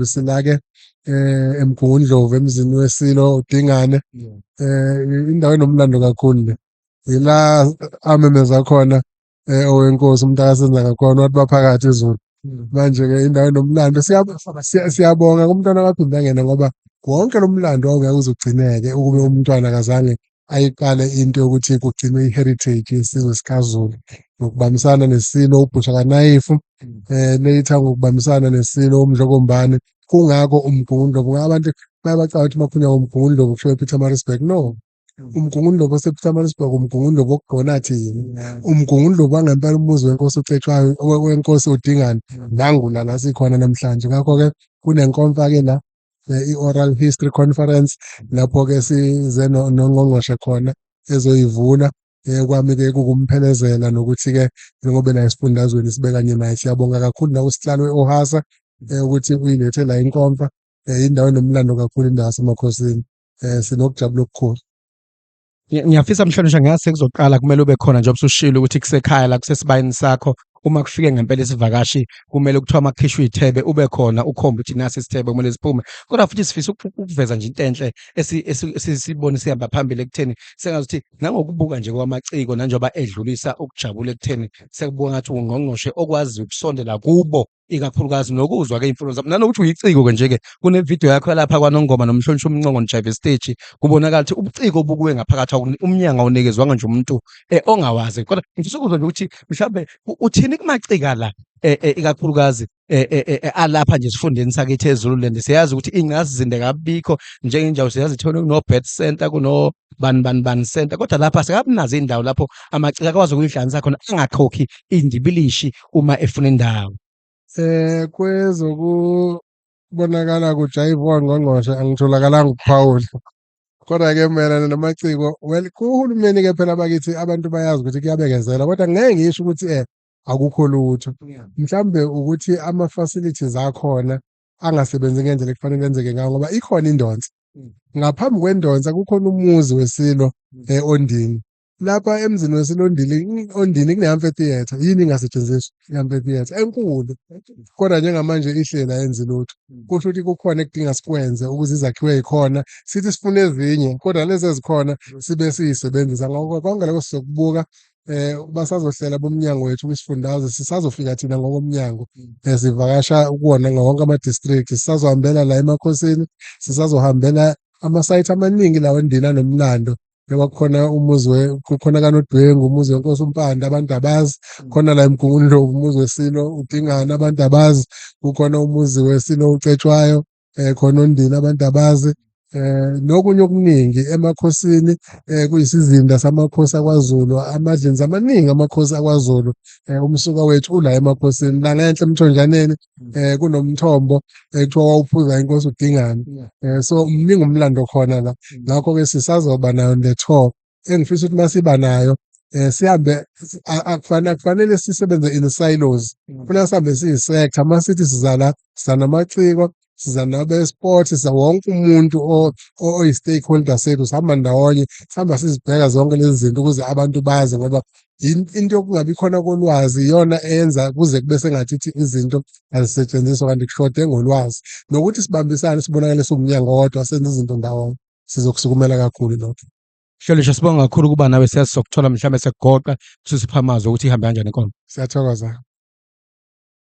Sila-ke eMgungundlovu, emzini weSilo uDingane. Indawo enomlando kakhulu le. Ila amemeza khona owenkosi uMntakaSenzangakhona, wathi baphakathi izulu. Manje-ke indawo enomlando. Siyabonga kumntwana kaPhindangene, ngoba wonke lo mlando wawungeke uze ugcineke ukube umntwana akazange ayiqale into yokuthi kugcinwe i-heritage yesizwe sikaZulu ngokubambisana neSilo uBhusha kaNayifu, later ngokubambisana neSilo uMdlokombane. Kungakho uMgungundlovu, abantu bayabacabanga ukuthi makukhulunywa ngoMgungundlovu kushiwo ePietermaritzburg. No, uMgungundlovu osePietermaritzburg umgungundlovu okugcona thina. Umgungundlovu wangempela, umuzi wenkosi uCetshwayo, wenkosi uDingane, nangu la sikhona namhlanje. Ngakho-ke kunenkomfa-ke la, i-Oral History Conference, lapho-ke size nongqongqoshe khona ezoyivula. Kwami-ke kukumphelezela nokuthi-ke njengoba la esifundazweni sibe kanye naye. Siyabonga kakhulu nakusihlalo we-OHASA ukuthi uyilethe la inkomfa. Indawo enomlando kakhulu, indawo yasemakhosini. Sinokujabula okukhulu. Ngiyafisa mhlonishwa, ngiyazi sekuzoqala, kumele ube khona njengoba usushilo ukuthi kusekhaya la, kusesibayeni sakho. Uma kufike ngempela isivakashi, kumele kuthiwa uma kukhishwa iy'thebe ube khona, ukhombe ukuthi nasi isithebe kumele siphume. Kodwa futhi sifisa ukuveza nje into enhle esisibone sihamba phambili ekutheni sengazuthi nangokubuka nje kwamaciko, nanjengoba edlulisa ukujabula ekutheni sekubuka ngathi ungqongqoshe okwazi ukusondela kubo, ikakhulukazi nokuzwa-ke iy'mfuno zabo, nanokuthi uyiciko-ke nje-ke. Kune-video yakho lapha kwaNongoma nomhlonishwa uMncongo nijayive esiteji, kubonakala ukuthi ubuciko obukuwe ngaphakathi, umnyango awunikezwanga nje umuntu ongawazi. Kodwa ngifisa ukuzwa nje ukuthi mhlawumbe uthini kumacika la, ikakhulukazi alapha nje esifundeni sakithi eZululand. Siyazi ukuthi ingqalasizinda kabikho njengenjawo, siyazi thona kuno-Birth Center, kuno bani bani bani center, kodwa lapha sikabunazo iy'ndawo lapho amaciko akwazi ukuyihlanganisa khona, angakhokhi indibilishi uma efuna indawo. Kwezokubonakala kujayivwa ngqongqoshe angitholakalanga ukuphawula. Kodwa-ke mayelana namaciko, well, kuhulumeni-ke phela bakithi abantu bayazi ukuthi kuyabekezela, kodwa ngeke ngisho ukuthi akukho lutho. Mhlawumbe ukuthi ama-facilities akhona angasebenzi ngendlela ekufanele enzeke ngayo, ngoba ikhona indonsa. Ngaphambi kwendonsa kukhona umuzi weSilo Ondini. Lapha emzini weSilo Ondini kune-amphitheatre. Yini ingasetshenziswa i-amphitheatre enkulu? Kodwa njengamanje ihleli ayenzi lutho. Kusho ukuthi kukhona ekudinga sikwenze ukuze izakhiwo ey'khona, sithi sifuna ezinye, kodwa lezi ezikhona sibe siyisebenzisa. Ngakho konke lokho sizokubuka. Basazohlela bomnyango wethu kwisifundazwe, sisazofika thina ngokomnyango sivakasha kuwona wonke ama-district, sisazohambela la emakhosini, sisazohambela amasayithi amaningi lawo endini anomlando. Njengoba kukhona umuzi kukhona kaNodwengu, umuzi wenkosi uMpande, abantu abazi. Khona la eMgungundlovu umuzi weSilo uDingane, abantu abazi. Kukhona umuzi weSilo uCetshwayo, khona Ondini, abantu abazi. Nokunye okuningi emakhosini, kuyisizinda samakhosi akwaZulu, amadlinza amaningi amakhosi akwaZulu. Umsuka wethu ula emakhosini. La ngenhla emthonjaneni kunomthombo ekuthiwa wawuphuza inkosi uDingane. So mningi umlando khona la. Ngakho-ke sisazoba nayo le tour engifisa ukuthi masiba nayo sihambe, akufanele sisebenze in silos. Kufanele sihambe siyi-sector. Masithi siza la, siza namaciko, siza nabe-sport, siza wonke umuntu oyi-stakeholder sethu, sihamba ndawonye, sihamba sizibheka zonke lezi zinto ukuze abantu bazi, ngoba into yokungabi khona kolwazi iyona eyenza kuze kube sengathi izinto azisetshenziswa, kanti kushode ngolwazi nokuthi sibambisane, sibonakale siwumnyango owodwa, senze izinto ndawonye. Sizokusukumela kakhulu lokho. Mhlonishwa, sibonga kakhulu ukuba nawe. Siyazi sokuthola mhlawumbe sekugoqa, kusipha amazwi ukuthi ihambe kanjani inkonzo. Siyathokoza.